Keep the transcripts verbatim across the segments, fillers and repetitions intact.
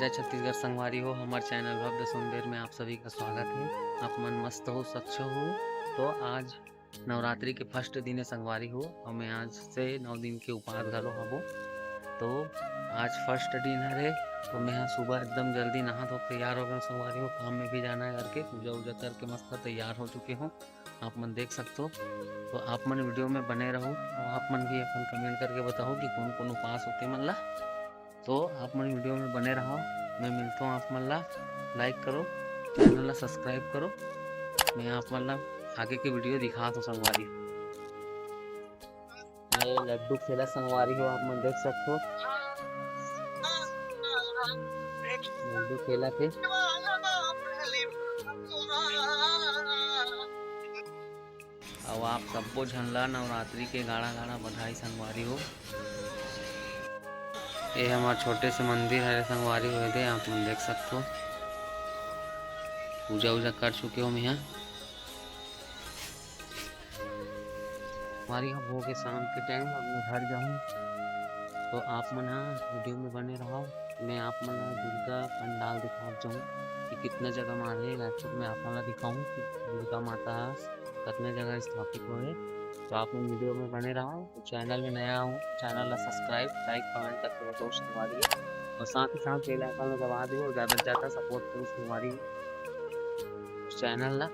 जय छत्तीसगढ़ संगवारी हो, हमर चैनल भव्य सोनबेर में आप सभी का स्वागत है। आप मन मस्त हो, स्वच्छ हो? तो आज नवरात्रि के फर्स्ट दिन है संगवारी हो, और मैं आज से नौ दिन के उपास घलो हबो। तो आज फर्स्ट दिन हरे, तो मैं ह सुबह एकदम जल्दी नहा धो के तैयार हो गया संगवारी हो, काम में भी जाना है करके, पूजा वूजा करके मस्त तैयार हो चुके हूँ। आप मन देख सकते हो। तो आप मन वीडियो में बने रहो और आप मन भी अपन कमेंट करके बताओ कि कौन कौन उपास होते मन ला। तो आप मन वीडियो में बने रहो, मैं मिलता हूँ आप मन ला। लाइक करो, चैनल ला सब्सक्राइब करो। मैं आप मन ला आगे के वीडियो दिखा तो संगवारी। ये लड्डू खेला संगवारी हो, आप मन देख सकते हो। लड्डू खेला के। अउ आप सब्बो झन ला नवरात्रि के गाड़ा गाड़ा बधाई संगवारी हो। ये हमार छोटे से मंदिर हरे संगवारी हो, दे आप मन देख सकते हो। पूजा वूजा कर चुके हो मैं यहाँ। हमारी अब हो गए शाम के टाइम, अब मैं घर जाऊँ। तो आप मन ह वीडियो में बने रहो। मैं आप मन ला दुर्गा पंडाल दिखात जाऊँ कि कितना जगह माढ़े रायपुर में, आप मन ला दिखाऊँ कि दुर्गा माता ह कितना जगह स्थापित होए। तो आप मन वीडियो में बने रहो। तो चैनल में नया हो, चैनल ला सब्सक्राइब, लाइक, कमेंट करके बताओ संगवारी। और साथ ही साथ बेल आइकन ला दबा दो और ज़्यादा से ज़्यादा सपोर्ट करो संगवारी। चैनल ला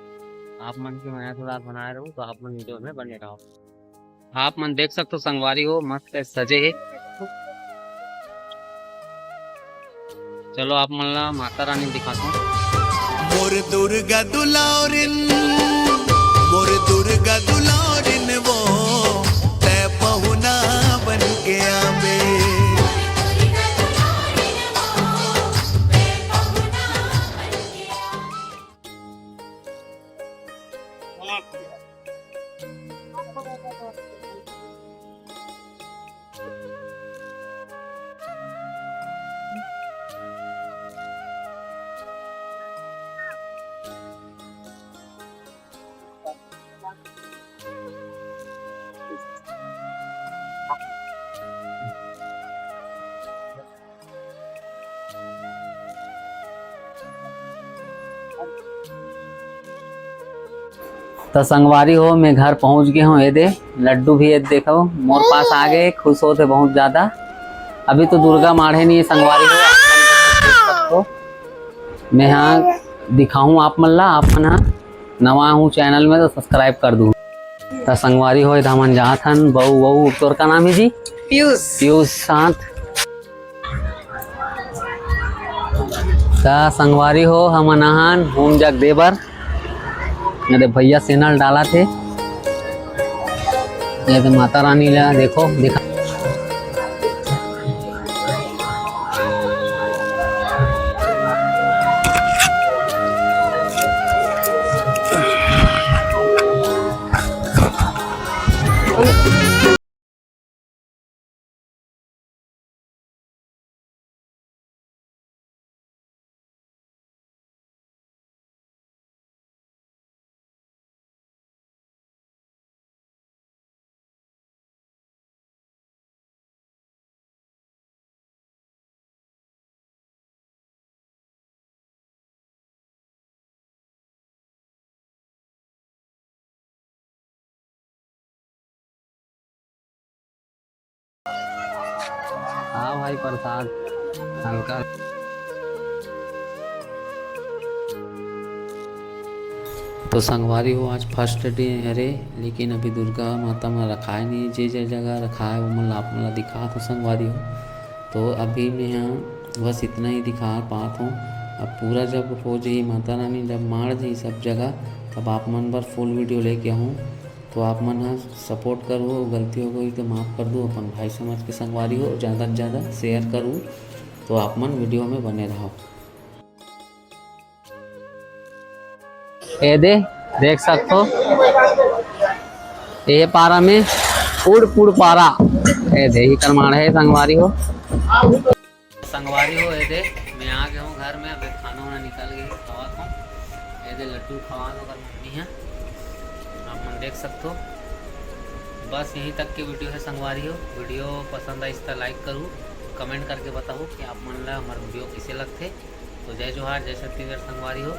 आप मन के मया दुलार बनाए रहो, तो आप मन वीडियो में बने रहो। आप मन देख सकते हो संगवारी हो, मस्त सजे हे। चलो आप मन ला माता रानी दिखाता हूँ। मोर दुर्गा दुलारिन, मोर दुर्गा दुलारिन वो, तै पहुना बन के आबे। त संगवारी हो, मैं घर पहुंच गए हूँ। ये दे लड्डू भी, ये देखो मोर पास आ गए, खुश होते बहुत ज्यादा। अभी तो दुर्गा माढ़े नहीं है संगवारी हो, आप मन देख सकते हो। मैं हाँ दिखाऊँ आप मन ला, आप मन हाँ नवा हूँ चैनल में तो सब्सक्राइब कर दूँ। त संगवारी हो, इधर मन जात हन, बहू, बहू, तोर का नाम है जी? पीयूष। पीयूष साथ। त संगवारी हो, हमन आहन हूम जग दे बर। ये दे भैया सेनल डालत हे। ये दे माता रानी ला देखो, दिखा। हाँ भाई, प्रसाद हल्का। तो संगवारी हो, आज फर्स्ट डे हरे, लेकिन अभी दुर्गा माता मन रखाए नहीं, जे जे जगह रखाए, वो मन ला आप मन ला दिखात हो संगवारी हो। तो अभी मैं यहाँ बस इतना ही दिखा पात हूँ। अब पूरा जब हो जाही माता रानी, जब माड़ जाही सब जगह, तब आप मन बर फुल वीडियो लेके आहूँ। तो आप मन ह सपोर्ट करू, गलती हो गई तो माफ कर दू, अपन भाई समझ के संगवारी हो, ज़्यादा से ज़्यादा शेयर करू। तो आप मन वीडियो में बने रहो। ए दे, देख सकथो, ए पारा में उड़ पुड़ पारा। ए दे, ही करमाड़ है संगवारी हो। संगवारी हो, ए दे, मैं आ गया हूँ घर में। अबे खाना वाना निकल गई, खवात हूँ। ए दे, लड्डू खवात हूँ, ओकर मम्मी है, आप मन देख सकते हो। बस यहीं तक की वीडियो है संगवारी हो। वीडियो पसंद आई तो लाइक करू, कमेंट करके बताओ कि आप मन ला हमार वीडियो कैसे लगथे। तो जय जोहार, जय छत्तीसगढ़ संगवारी हो।